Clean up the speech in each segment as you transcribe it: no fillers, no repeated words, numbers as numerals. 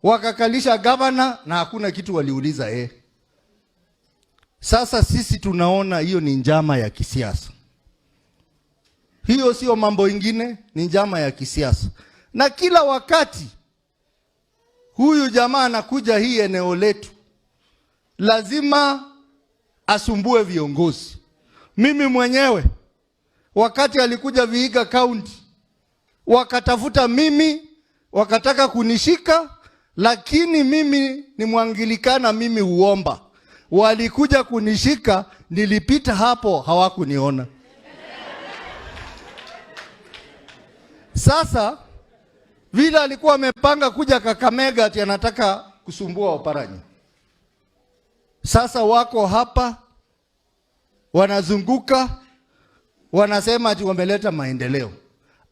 Wakakalisha gavana na hakuna kitu waliuliza yeye. Sasa sisi tunaona hiyo ni njama ya kisiasa. Hiyo sio mambo ingine, ni njama ya kisiasa. Na kila wakati huyu jamaa anakuja hii eneo letu, lazima asumbue viongozi. Mimi mwenyewe wakati alikuja Vihiga County, wakatafuta mimi, wakataka kunishika, lakini mimi ni Mwangilikana, mimi huomba. Walikuja kunishika, nilipita hapo, hawakuniona. Sasa vile alikuwa amepanga kuja Kakamega ati anataka kusumbua Oparanya. Sasa wako hapa wanazunguka, wanasema ati wameleta maendeleo.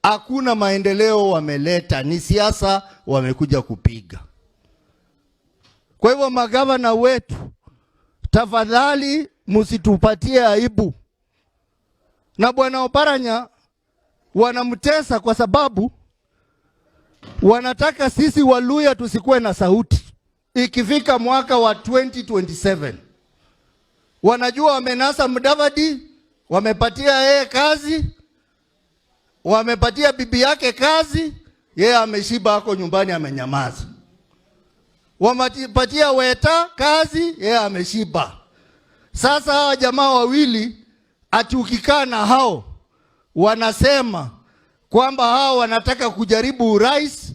Hakuna maendeleo wameleta, ni siasa wamekuja kupiga. Kwa hivyo magavana wetu, tafadhali msitupatie aibu. Na bwana Oparanya wanamtesa kwa sababu wanataka sisi Waluya tusikuwe na sauti. Ikifika mwaka wa 2027 wanajua wamenasa Mudavadi, wamepatia yeye kazi, wamepatia bibi yake kazi, yeye ameshiba, ako nyumbani amenyamaza. Wamepatia Weta kazi, yeye ameshiba. Sasa hawa jamaa wawili ati ukikaa na hao wanasema kwamba hao wanataka kujaribu urais.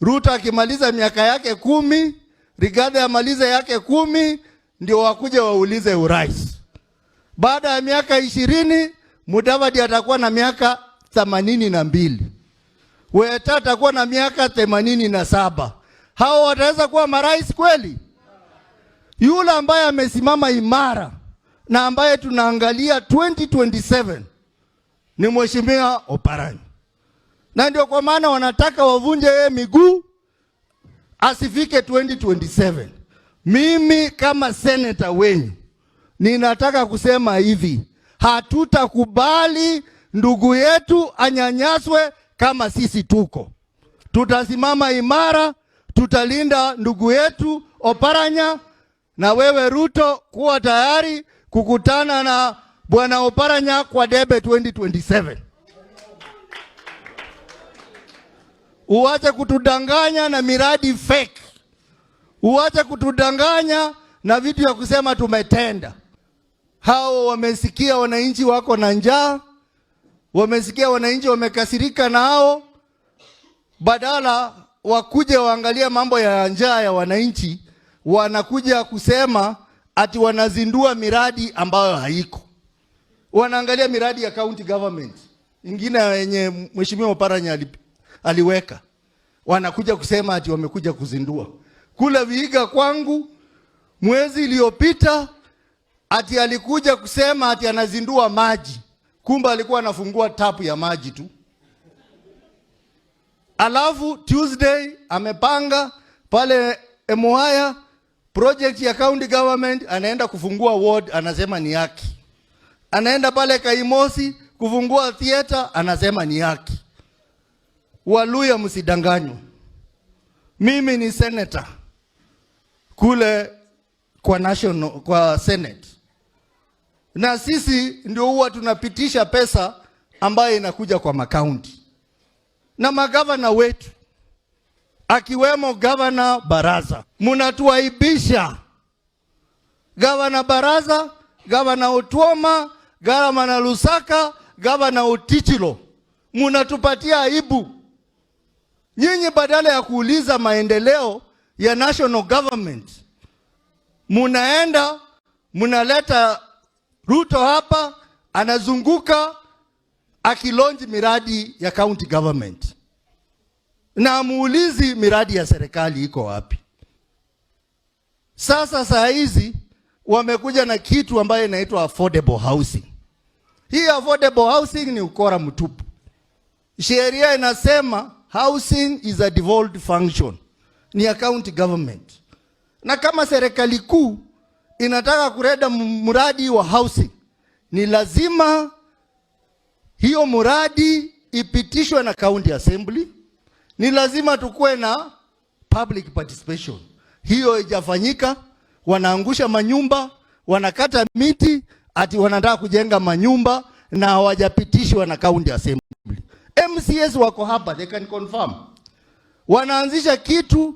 Ruto akimaliza miaka yake 10, Rigathi amalize yake 10, ndio wakuje waulize urais. Baada ya miaka 20, Mudavadi atakuwa na miaka 82. Weta atakuwa na miaka 87. Hao wataweza kuwa marais kweli? Yule ambaye amesimama imara na ambaye tunaangalia 2027 ni Mheshimiwa Oparanya. Na ndio kwa maana wanataka wavunje yeye miguu asifike 2027. Mimi kama senator wenyu ninataka kusema hivi, hatutakubali ndugu yetu anyanyaswe kama sisi tuko. Tutasimama imara, tutalinda ndugu yetu Oparanya. Na wewe Ruto, kuwa tayari kukutana na bwana Oparanya kwa debe 2027. Uache kutudanganya na miradi fake. Uache kutudanganya na vitu ya kusema tumetenda. Hao wamesikia wananchi wako na njaa, wamesikia wananchi wamekasirika na hao, badala wakuje waangalie mambo ya njaa ya wananchi, wanakuja kusema ati wanazindua miradi ambayo haiko. Wanaangalia miradi ya county government ingine yenye Mheshimiwa Oparanya aliweka, wanakuja kusema ati wamekuja kuzindua. Kule Vihiga kwangu mwezi iliyopita ati alikuja kusema ati anazindua maji, kumbe alikuwa anafungua tapu ya maji tu. Alafu Tuesday amepanga pale Emuhaya project ya county government, anaenda kufungua ward, anasema ni yake. Anaenda pale Kaimosi kufungua theater, anasema ni yake. Waluya msidanganywe. Mimi ni senator kule kwa national, kwa Senate. Na sisi ndio huwa tunapitisha pesa ambayo inakuja kwa makaunti. Na magavana wetu akiwemo Gavana Baraza, mnatuaibisha. Gavana Baraza, Gavana Otuoma, Gavana Lusaka, Gavana Ottichilo, mnatupatia aibu. Nyinyi badala ya kuuliza maendeleo ya national government, munaenda munaleta Ruto hapa anazunguka akilaunch miradi ya county government, na muulizi miradi ya serikali iko wapi. Sasa saa hizi wamekuja na kitu ambayo inaitwa affordable housing. Hii affordable housing ni ukora mtupu. Sheria inasema housing is a devolved function, ni ya county government. Na kama serikali kuu inataka kuleta mradi wa housing, ni lazima hiyo mradi ipitishwe na county assembly. Ni lazima tukue na Public participation. Hiyo haijafanyika. Wanaangusha manyumba, wanakata miti, ati wanataka kujenga manyumba na hawajapitishwa na county assembly. MCAs wako hapa, they can confirm. Wanaanzisha kitu